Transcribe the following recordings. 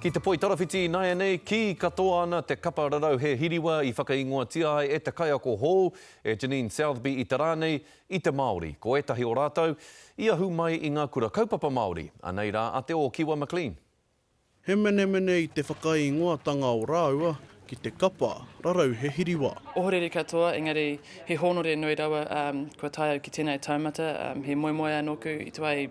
Ki te poitarawhiti ināianei, kī katoa ana te kapa rarauhe hiriwa i whakaingoatia ai e te kaiako hou, e Janine Southby i te rā nei, i te Māori. Ko ētahi o rātou, i ahu mai i ngā kura kaupapa Māori. Anei rā a Te Ōkiwa McLean. He menemene i te whakaingoatanga o rāua ki te kapa rarauhe hiriwa. Ohorere katoa, engari he hōnore nui rawa kua tae au ki tēnei taumata, he moemoeā nōku i te wā i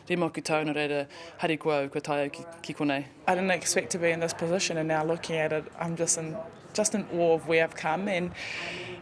Rima oku tau, nō reira, harikoa au kua tae au ki, ki konei. I didn't expect to be in this position and now looking at it I'm just in, just in awe of where I've come and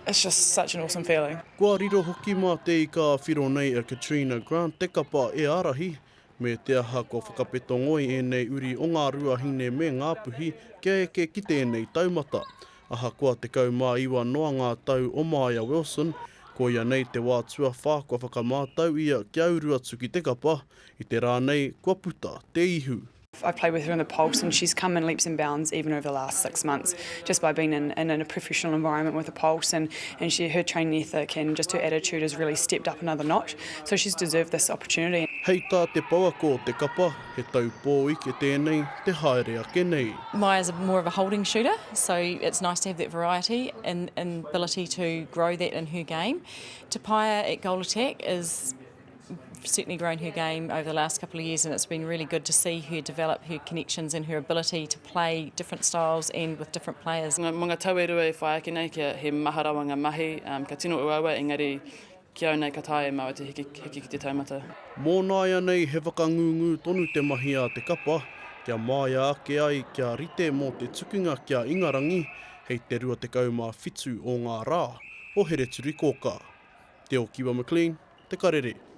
it's just such an awesome feeling. Kua riro hoki mā te ika a whiro nei a Katrina Grant te kapa e ārahi, me te aha kua whakapeto ngoi ēnei uri o Ngāruahine me Ngāpuhi kia eke ki tēnei taumata. Ahakoa 19 noa ngā tau o Maia Wilson, koia nei te wā tuawhā kua whakamātau ia kia uru atu ki te kapa, i te rā nei kua puta te ihu. I've played with her in the Pulse and she's come in leaps and bounds even over the last six months just by being in, in, in a professional environment with the Pulse and, and she, her training ethic and just her attitude has really stepped up another notch so she's deserved this opportunity. Hei tā te pouako o te kapa, he taupō ike tēnei te haere ake nei. Maia's a more of a holding shooter, so it's nice to have that variety and, and ability to grow that in her game. Te Paea at goal attack is certainly grown her game over the last couple of years and it's been really good to see her develop her connections and her ability to play different styles and with different players. Mō ngā tau e rua e whai ake nei, kia he maha rawa ngā mahi, um, ka tino uaua, engari Ki au nei ka taea e māua te hiki, hiki ki te taumata. Mō nāianei he whakangungu tonu te mahi a te kapa, kia māia ake ai kia rite mō te tukinga ki a Ingarangi hei te 27 o ngā rā o Hereturikōkā. Te Okiwa McLean, Te Karere.